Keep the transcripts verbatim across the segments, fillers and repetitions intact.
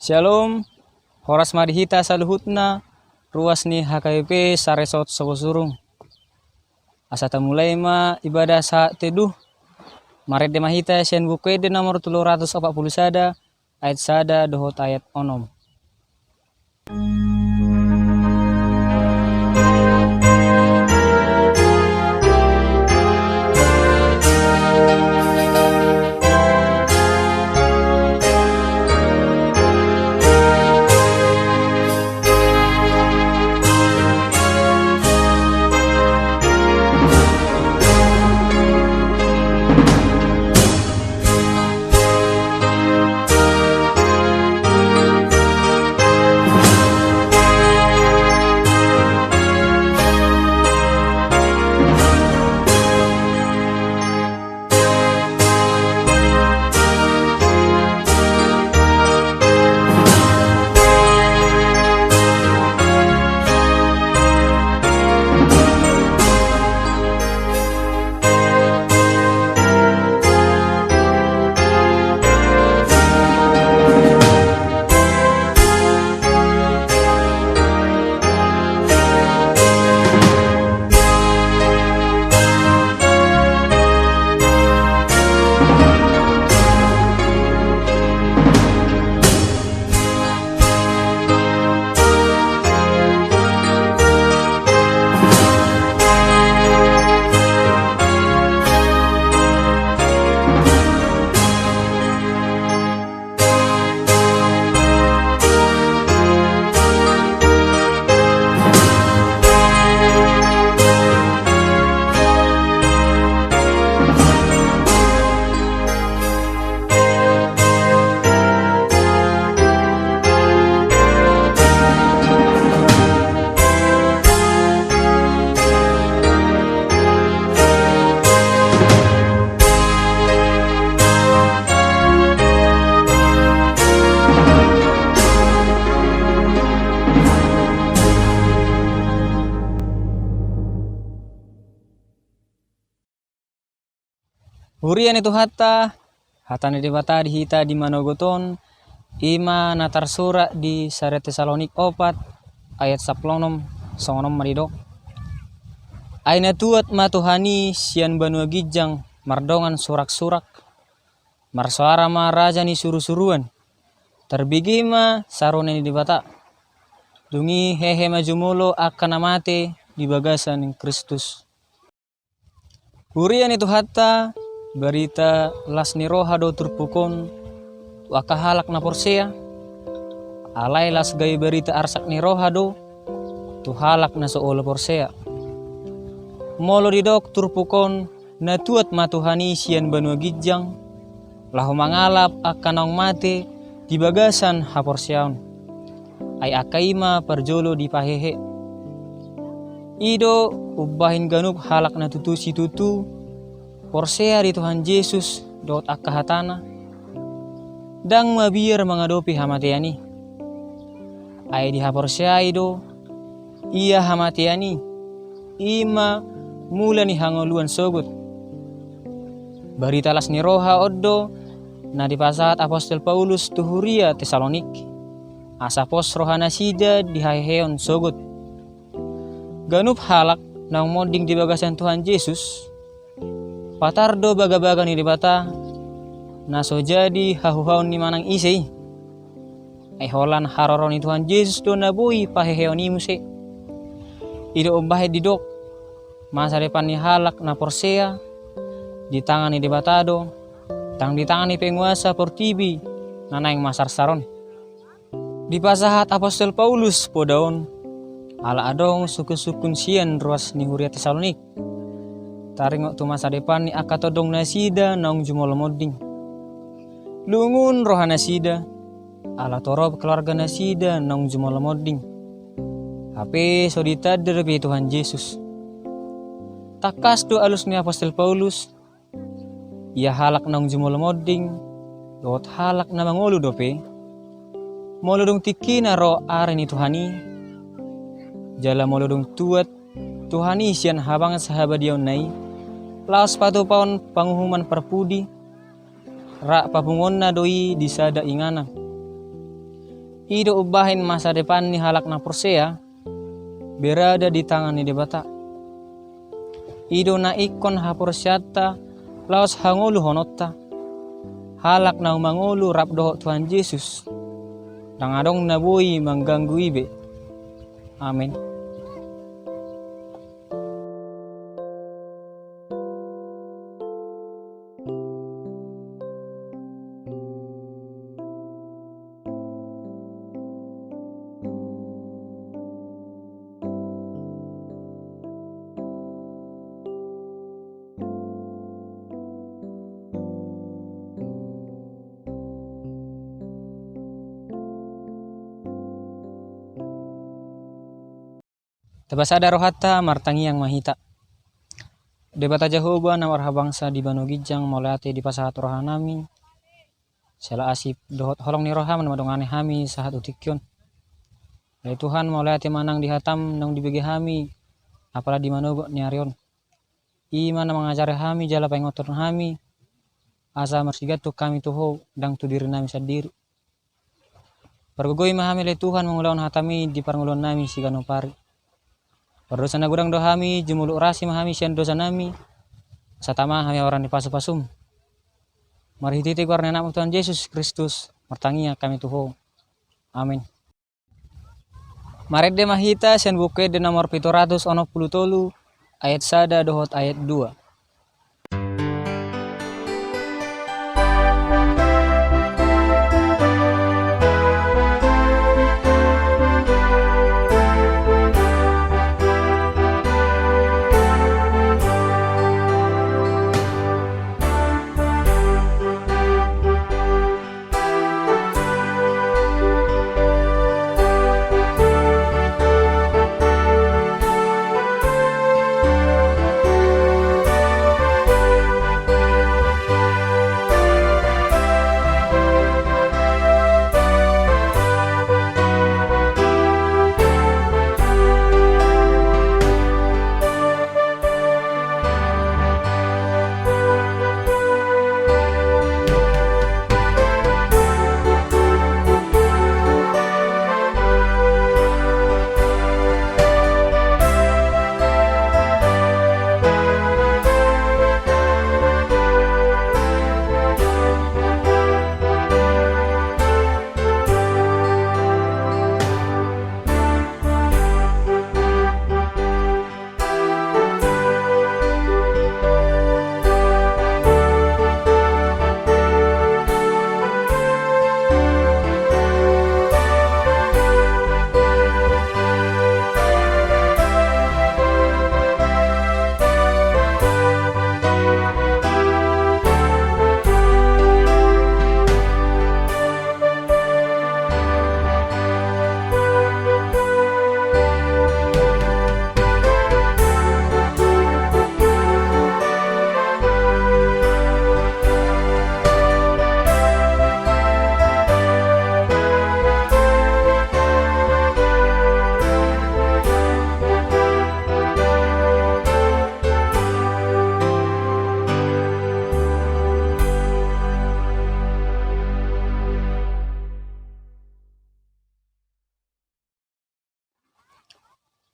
Syalom. Horas ma di hita saluhutna, ruas ni H K B P Saresort Soposurung. Asa tamulai ma ibadah sahat teduh. Marende ma hita sian Buku Ende nomor tolu ratus opat pulu sada, ayat sada dohot ayat onom. Huria ni Tuhanta, hata ni Debata di hita di manogot on, i ma na tarsurat di sada Tesalonik opat ayat sampulu onom, songon on ma didok: Ai na tuat ma Tuhan i sian banua ginjang mardongan suraksurak, marsoara ma raja ni surusuruan, tarbege ma saroha ni Debata. Dung i hehe ma jumolo angka na mate di bagasan Kristus. Huria ni Tuhanta, barita las ni roha do turpuk on tu angka halak na porsea. Alai las gabe barita arsak ni roha do tu halak na so olo porsea. Molo didok turpuk on, na tuat ma Tuhan i sian banua ginjang, laho mangalap angka naung mate di bagasan haporseaon. Ai angka i ma parjolo dipahehe. I do umbahen ganup halak na tutu situtu porsea di Tuhan Jesus dohot angka hatana, ndang mabiar mangadopi hamatean i. Ai dihaporseai do ia hamatean i, i ma mula ni hangoluan sogot. Barita las ni roha on do na dipasahat apostel Paulus tu huria Tesalonik, asa pos rohanasida di haheheon sogot. Ganup halak naung monding di bagasan Tuhan Jesus, patar do bagabaga ni Debata, na so jadi hahuhaon ni manang ise i. Ai holan haroro ni Tuhan Jesus do na boi paheheon i muse. I do umbahen didok, masa depan ni halak na porsea di tangan ni Debata do, ndang di tangan ni penguasa portibi na naeng masarsar on. Dipasahat apostel Paulus poda on, ala adong sungkunsungkun sian ruas ni huria Tesalonik, taringot tu masa depan ni angka tondong nasida naung jumolo monding. Lungun rohanasida, ala torop keluarga nasida naung jumolo monding, hape so ditanda dope Tuhan Jesus. Tangkas do alus ni apostel Paulus, ia halak naung jumolo monding dohot halak na mangolu dope, molo dung tingkina ro ari ni Tuhan i, jala molo dung tuat Tuhan i sian habangsa habadiaonna i, laos patupaon panguhuman parpudi, rap papunguonna do i di sada inganan. I do umbahen masa depan ni halak na porsea berada di tangan ni Debata. I do na ingkon haporseaonta laos hangoluhononta. Halak na mangolu rap dohot Tuhan Jesus, ndang adong na boi mangganggu i be. Amen. Tapasada rohanta, martangiang ma hita. Debata Jahowa na marhabangsa di banua ginjang, mauliate dipasahat rohanami, siala asi dohot holong ni roham na mandongani hami sahat tu tingki on. Ale Tuhan, mauliate ma nang di hatam naung dibege hami, apala di manogot ni ari on. I ma na mangajari hami jala paingothon hami, asa marsigantung hami tu Ho, ndang tu dirinami sandiri. Pargogoi ma hami ale Tuhan mangulahon hatami di parngoluonnami siganup ari. Pardosa na godang do hami, jumolo urasi ma hami sian dosanami, asa tama hami awaran ni pasupasum. Marhitehite goar ni Anakmu Tuhan Jesus Kristus, martangiang hami tu Ho. Amen. Marende ma hita sian Buku Ende nomor pitu ratus onom pulu tolu, ayat sada dohot ayat dua.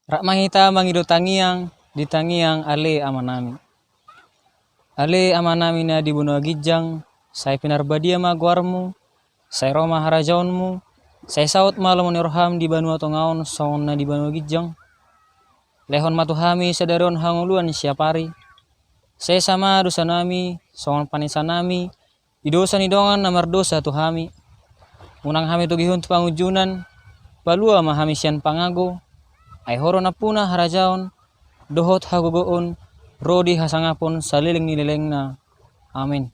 Rap ma hita mangido tangiang di tangiang Ale Amanami. Ale Amanami na di banua ginjang, sai pinarbadia ma goarmu, sai ro ma harajaonmu, sai saut ma lomo ni roham di banua tonga on songon na di banua ginjang. Lehon ma tu hami sadari on hangoluan siapari. Sesa ma dosanami, songon panesanami di dosa ni dongan na mardosa tu hami. Unang hami togihon tu pangunjunan, palua ma hami sian pangago, ai Ho do nampuna harajaon, dohot hagogoon, ro di hasangapon saleleng ni lelengna. Amen.